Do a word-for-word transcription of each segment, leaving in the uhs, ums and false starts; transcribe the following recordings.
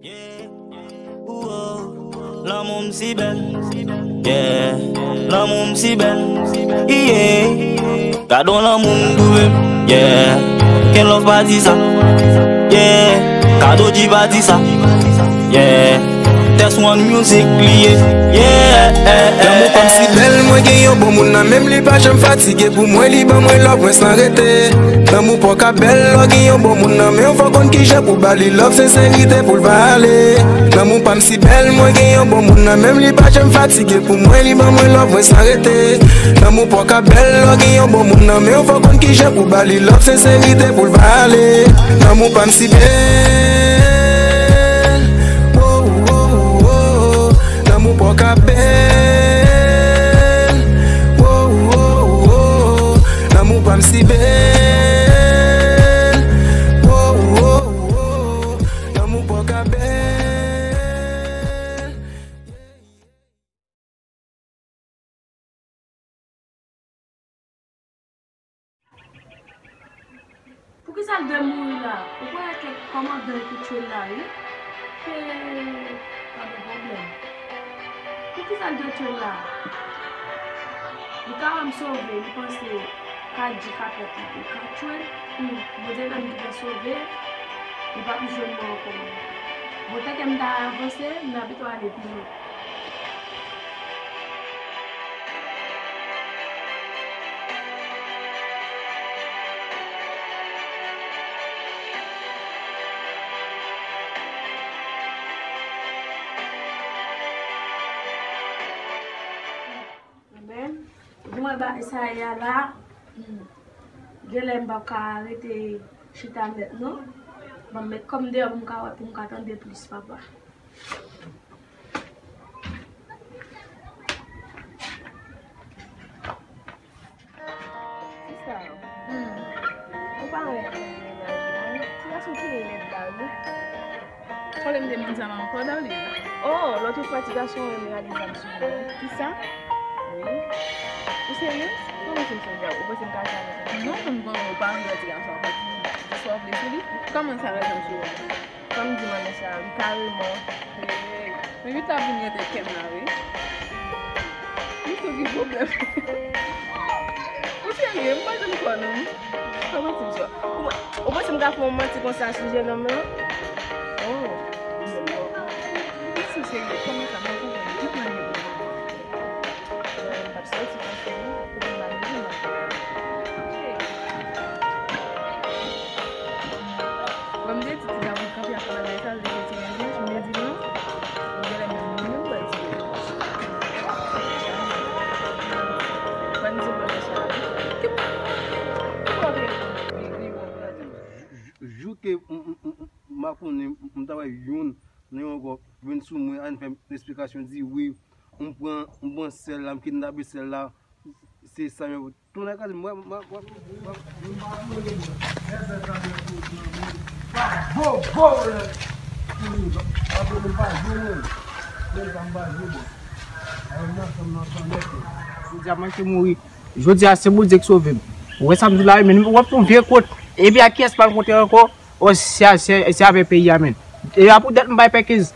Yeah, ooh, oh, lanmou m si bèl. Yeah, lanmou m si bèl. Yeah, gad on lanmou m twouve m. Yeah, Ken Love pa di sa. Yeah, Kadodji pa di sa. Yeah, Test One Music li ye. Yeah, lanmou pa m si bèl, mwen gen yon bon moun nan men m, li pa janm fatige pou mwen, li ban mwen love mwen san rete. Lanmou pa w ka bèl lè w gen yon bon moun nan men w, fò w konn kijan pou ba li love, senserite pou l pa ale. Lanmou pa m si bèl, mwen gen yon bon moun nan men m, li pa janm fatige pou mwen, li ban mwen love mwen san rete. Lanmou pa w ka bèl lè w gen yon bon moun nan men w, fò w konn kijan pou ba li love, senserite pou l pa ale. Lanmou pa m si bèl, oh, oh, oh, oh. Lanmou pa w ka bèl, oh, oh, oh, oh. Lanmou pa m si bèl, oh, oh, oh, oh. Lanmou pa w ka bèl. Poukisa l dwe mouri la? Ou kwè kèk kòmandan ki tchwe l la, wi. He, pa gen pwoblèm. Poukisa l dwe tchwe l la? Li ka wè m sove, li panse Kadji ka pèt li, li ka tchwe l. Hmm, Bondye menm ki fè sove, li p ap jwenn mwen ankò. Bon, tanke m ta avanse, m ta pito ale pi lwen. Amen. Di mwen bagay sa ye a la. Hmm. Genlè m p ap ka rete chita nèt non. Ban m met kò m deyò pou m ka wè, pou m ka tande plis, papa. Sista, hmm, ou pa renmen mennaj mwen? Ti gason ki lèd la, wi. Fòk m te moun sa ankò, darling. Oh, lòt fwa ti gason renmen rale zam sou mwen. Kisa? Wi. Ou serye? Kòman se serye? Ou panse m ka jwe avèk ou? Non, m konnen ou pa renmen ti gason ankò. Di sa w vle sou li. Kòman sa rale zam sou ou? Kòm di manman sa, li kareman. Hey, men vit ap vin rete kè m la, wi. Li tou gen pwoblèm. Ou serye? M pa janm kwè non. Kòman ti m swa? Ou, ou panse m ka fè yon manti konsa sou jennonm lan? Oh. Ou serye? Kòman sa? M pa konprann. Ki plan gen pou mwen? Bon, m t ap soti konsa, wi, pou m al jwenn nan. Bon, m te di ti gason kanpe ap pale avè l, sa vle di ti gason, m te di non. Ou genlè menm, menm, menm, wè, ti gason. Ban di mwen sa, wi. Ki, ki bò w te vin, vin, vin, vin, vin? Jou ke m, m, m, m, m pa konnen, m, m ta wè youn, nan yon ankò, vin sou mwen, al fè m esplikasyon, di wi, m pran, m pran sèl la, m kidnape sèl la. Se sa menm. Tounen kraze m, mwen, mwen, mwen, mwen. Bo, bo, jodi a manke mouri. Jodi a se Bondye ki sove m. Ou wè sa m di la, men w ap fè yon vye kont. Epi ak kiyès m al kontre ankò? Oh, se, se, se avè peyi a, menm. E a pou dat m bay Pèkez.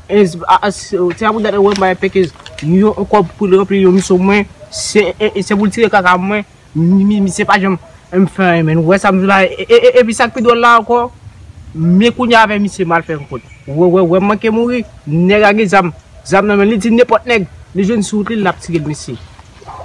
E, a, a, se, se a pou dat m bay Pèkez yon kòb pou l ranpli yon misyon mwen. Se, e, e se pou l tire kaka mwen. Mi, mi, misye pa janm m fè anyen, menm. Ou wè sa m di la? E, e, e, epi sa k pi dwòl la ankò, men kounye a avè misye m al fè rankont. Ou wè, wè, wè m manke mouri. Nèg a gen zam. Zam nan men l, li di nenpòt nèg li jwenn sou wout li, l ap tire l, mesye.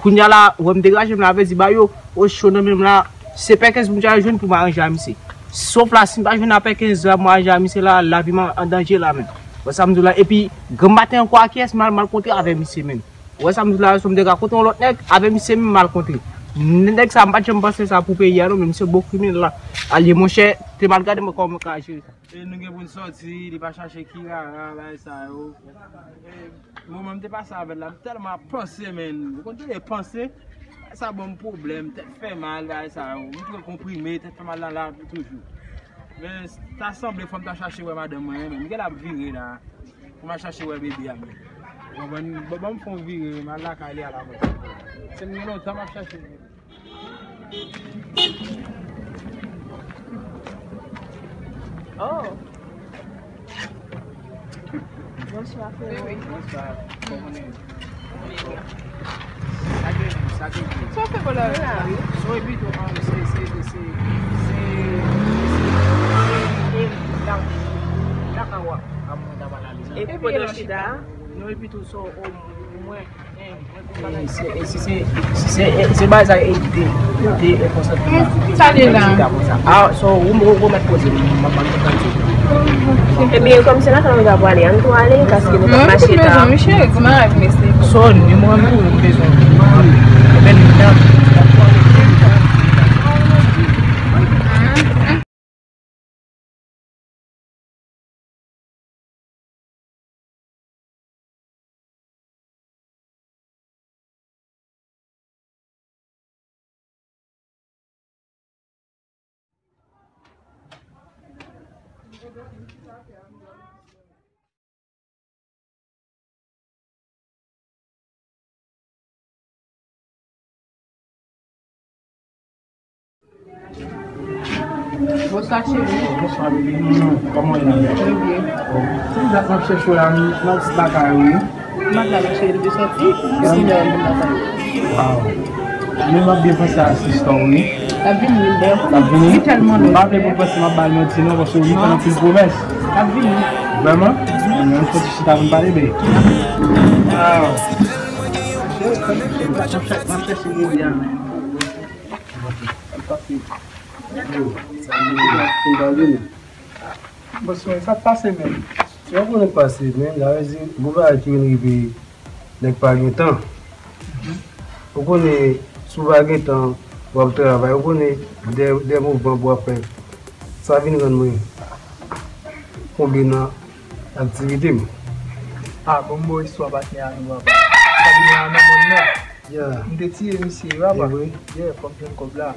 Kounye a la, wè m degaje m la, vle di ba yo, o cho nan men m la, se Pèkez pou m t al jwenn pou m aranje a misye. Sof la, si m pa jwenn a Pèkez la, m aranje a misye la, lavi m an, an danje la menm. Wè sa m di w la, epi granm maten ankò a kiyès m al, m al kontre avè misye menm. Wè sa m di w la, si m te ka kontre yon lòt nèg, avè misye menm m al kontre. Nèg sa, m pa t janm panse sa pou peyi a non, men misye bon kriminèl la. Alye monchè, te m al gade mwen kòman mwen ka jere sa. E nou gen pou n sòti, li pa chache ki rara, bagay sa yo. E moman m te pase avè l la, m tèlman ap panse, men. Ou konn tande panse, sa ban m pwoblèm, tèt fè mal, bagay sa yo. M pran konprime, tèt fè mal la, la toujou. Men, ta sanble fò m ta chache wè madanm mwen, men. M gen la ap vire la, pou m al chache wè bebe a, men. Ou konprann? Ban, ban m fè yon vire, m al lakay li a la, mwen. Se m gen lontan m ap chache. Oh. Bonswa, frè. Bonswa. Kòman w ye? Sa gen, sa gen. Sa w fè bò la? Mwen la, wi. So, epi tou, um, se, se, se, se, se, la, la ka wè, a mwen ta pale a li. Epi pandan chita? Non, epi tou, so, o, mwen, e, mwen, e, se, e, si se, si se, e, se bagay sa, e, de, de, e, konsantman. Sa li la. Ah, so, ou, ou, ou mèt poze, m, m, m, m, m, Ebyen, kòm se lakay nou ta pwale, ann tou ale, paske nou p ap mache ta. Mezanmi, cheri, di mwen avèk mesye. So, nimewo m tou, m bezwen. Ebyen, Bonswa, cheri. Bonswa, bebe. Kòman w ye? Mwen byen. Oh. Se dat m ap chèche w la, m nan ti lakay ou, wi. Madanm cheri, li te soti. Sinyal moun nan tande. Wow. Men m ap byen panse a sista w, wi. L ap vini, li bèl. L ap vini? Li tèlman lwen. M pa vle pou l panse m ap ba l manti, non, paske ou gen anpil pwomès. L ap vini. Vrèman? Mwen fò ti chita pou n pale, bebe. Wow. M ap chèche bebe a, men. Bonswa, sa k pase menm? Sa w konnen k pase menm, sa vle di, gon bagay ki vin rive nèg pa gen tan. Ou konnen, si w pa gen tan, w ap travay. Ou konnen, de, de mouvman pou w ap fè. Sa vin rann mwen konbe nan aktivite m. Ah, bon, m ba w istwa patnè a nou, papa. Sa vin rann nan mòn nan. Yeah. M te tiye misye, papa. E vre? Yeah, fò m jwenn kòb la.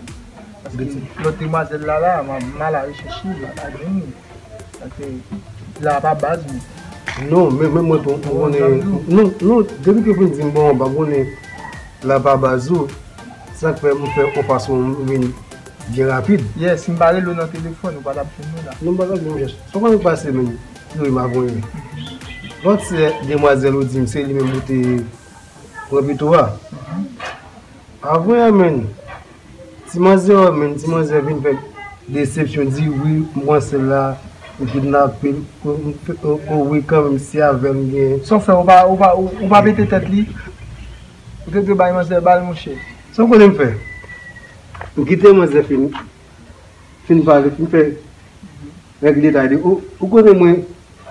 Paske lòt demwazèl la, la, m, m al rechèche li, m pa jwenn li. Paske la pa baz li. Non, men, men mwen tou, m konnen, non, non, depi ke w fin di m bon, m pa konnen la pa baz ou, sa k fè m fè yon fason m vin byen rapid. Yes, si m pa rele w nan telefòn, ou pa t ap jwenn mwen la. Non, m pa t ap jwenn w, yes. Sa w konnen k pase menm, Youri Mavoyen. Lòt se demwazèl ou di m, se li menm ou te pran pito a. Avan a menm, ti manzè a menm, ti manzè vin fè desepsyon, di wi, m pran sèl la, m kidnape l, o, o, o, wi, kanmenm, se avè l m gen. Sa w fè, ou pa, ou pa, ou, ou pa pete tèt li? Ou te dwe bay manzè bal, monchè. Sa w konnen m fè? M kite manzè fin, fin pale, fin fè règ detay li. Ou, ou konnen mwen,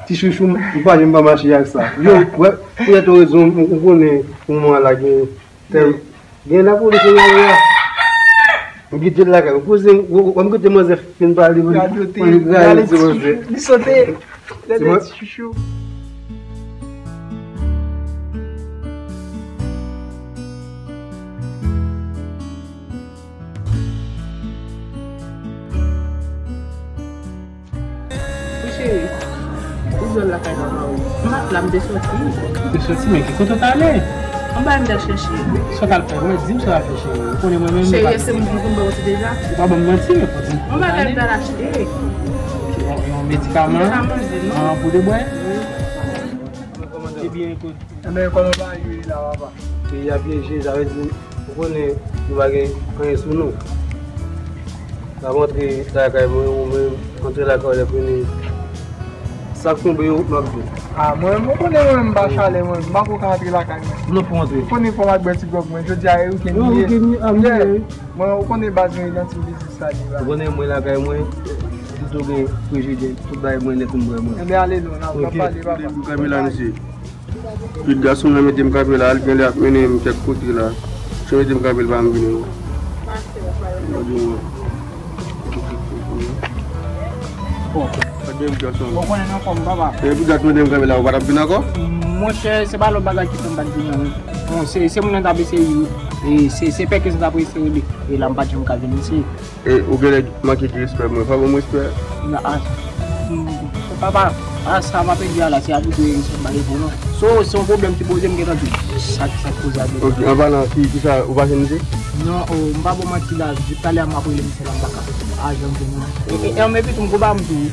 ti chouchou m, m pa janm pa mache ak sa. Yo, wè, pou tèt ou rezon, ou, ou konnen moman la gen tèm, gen lapolis nan lari a. M kite l lakay. Ou koze, ou, ou, m kite manzè fin pale, pou li, pou li rale ti manzè. Li sote. Lè de ti chouchou. Wi, cheri. Ou jwenn lakay papa ou? M pa t la, m te soti. Ou te soti, men ki kote w t ale? Anba m t al chèche. Sa w t al fè? Mwen, di m sa w t al fè, cheri. Ou konnen mwen menm. Cheri, èske m di pou m ba w ti deja? Ou pa ban m manti, men fò di m ki kote w t ale. Yon bagay m t al achte. Yon, yon medikaman? Medikaman, di non. Ah, pou de bwè? Wi. Ebyen, ekout. Ebyen, kòman bagay yo ye la, papa? Peyi a pyeje, sa vle di, ou konnen, nou pa gen anyen sou nou. N ap antre lakay mwen, ou menm, antre lakay w lè fini. Sa k tonbe yo, m ap di w. Ah, mwen, ou konnen mwen, m pa chalè, mwen, m pa ko ka antre lakay mwen. Non, pou antre. Ou konnen fò m al bwè ti gwòg mwen, jodi a, e wikenn li ye. Wi, wikenn li, ah, wi. Mwen, ou konnen baz mwen, idanti biznis la, li la. Ou konnen mwen lakay mwen, pito gen frejidè, tout bagay mwen nèt, m bwè mwen. Ebyen, ale non, n ap, n ap pale, papa. Kanpe la, mesye. Tout gason nan mete m kanpe la, al gen lè ap mennen m kèk kote la. Si w mete m kanpe, l pa m vini non. Bon, pa gen gason. Bon, konnen nan fòm, papa. Epi gad mete m kanpe la, ou pa t ap vin ankò? Monchè, se pa lòt bagay ki fè m pa t vini non. Bon, se, se moun nan t ap eseye, e se, se pè ke sa t ap eseye li. E la m pa t janm ka vini isit. E ou genlè manke di respè mwen. Fò ban mwen respè. Non, a, papa, a sa m ap di a la, se abitye respè m pa gen pou non. So, se yon pwoblèm ki poze m gentan di. Sa, sa k poze a gentan. Ok, an palan, ki, kisa, ou pa jwenn misye? Non, o, m pa ba w manti la, depi talè a m ap rele misye la, m pa ka. A, janm jwenn non. E, e, e, men pitit m, gon pa m tou.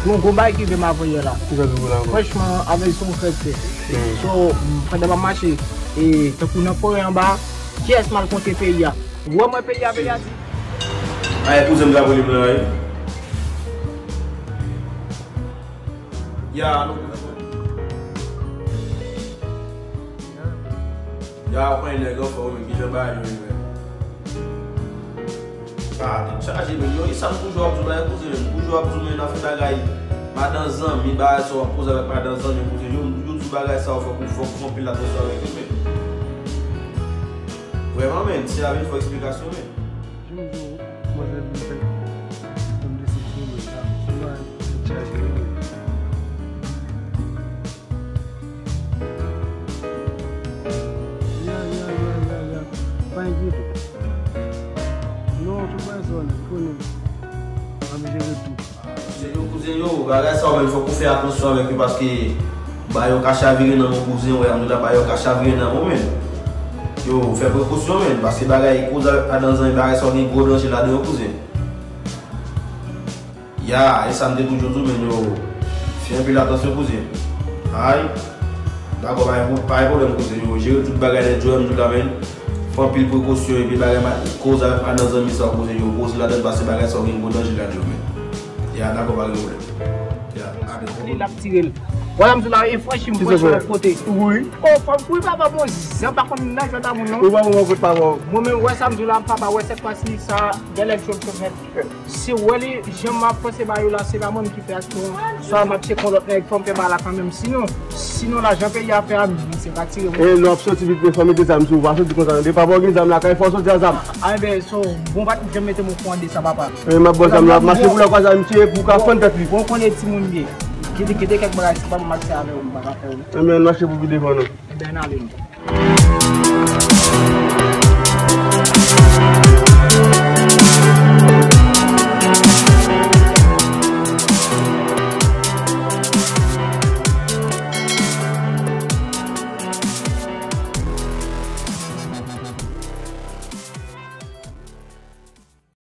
Gon, gon bagay ki rive m avanyè la. Ki sa ki rive la ankò? Franchman, avè son frè te. So, pandan m ap mache, e, tankou nan forè anba, kiyès m al kontre peyi a? Ou wè mwen peyi a, peyi a di. Ay, kouzen m ka voye m nan, wi. Ya, alo, kouzen. Ya, pran nèg anfòm, men ki jan bagay yo ye, men. Ah, tèt chaje, men yo, e sa m toujou ap di w la, kouzen, men m toujou ap di w, men n ap fè bagay madan zanmi, bagay sa w ap koze avèk madan zanmi, kouzen, yo, yo di w bagay sa yo, fòk ou, fòk ou fè anpil atansyon avèk yo, men. Vrèman, men, si a vin fè eksplikasyon, men. Jodi a, mwen fè vin fè, mwen desepsyonnen, sa, se bagay tèt chaje, men. Ya, ya, ya, ya, ya. Pa enkyete w. Non, tout bagay sa w konnen. M ap jere tout. Se yo, kouzen yo, bagay sa yo menm fòk ou fè atansyon avèk yo paske ba yo ka chavire nan men w kouzen, wè, Amdouda, ba yo ka chavire nan men w menm. Yo, fè prekosyon menm, paske bagay koze avèk madan zanmi, bagay sa yo gen gwo danje ladan yo kouzen. Ya, e sa m te toujou di w, men yo, fè anpil atansyon, kouzen. Ay, dakò, pa gen, pa gen pwoblèm, kouzen, yo, jere tout bagay nèt, Joe, m di w la, men, fè anpil prekosyon, epi bagay ma, koze avèk madan zanmi sa, kouzen, yo, koze ladan, paske bagay sa, gen gwo danje ladan, men. Ya, dakò, pa gen pwoblèm. Ya, a trè byen. Li l ap tire l. Wè, m di w la, e franchi, m pran yon lòt kote. Wi. O, fò m kouri, papa, bon, jan pa konn nan jan damou, non. Wi, pa bon, kote papa w. Mwen menm, wè sa m di w la, papa, wè sèt fwa si sa, bèlè l chòt chòt nèt. Si w wè li, jan m ap panse ba yo la, se pa mwen ki fè aksyon an. Swa m ap tcheke yon lòt nèg, fò m fè bagay la kanmenm. Sinon, sinon la, jan peyi a fè a, misye ka tire mwen. E, nou ap soti vit, men fò mete zam sou ou, pa soti konsa, non. Depi w gen zam lakay, fò w soti a zam. A, enben, so, bon, pa t janm mete m okouran de sa, papa. E, m ap ba w zam la, ap mache pou la, kwa zam, misye, pou w ka fann tèt li. Bon, konnen timoun ye. Kite, kite kèk bagay, se pa m ap mache avè w, m pa ka fè w. Enben, mache pou pi devan, non. Enben, n ale, non.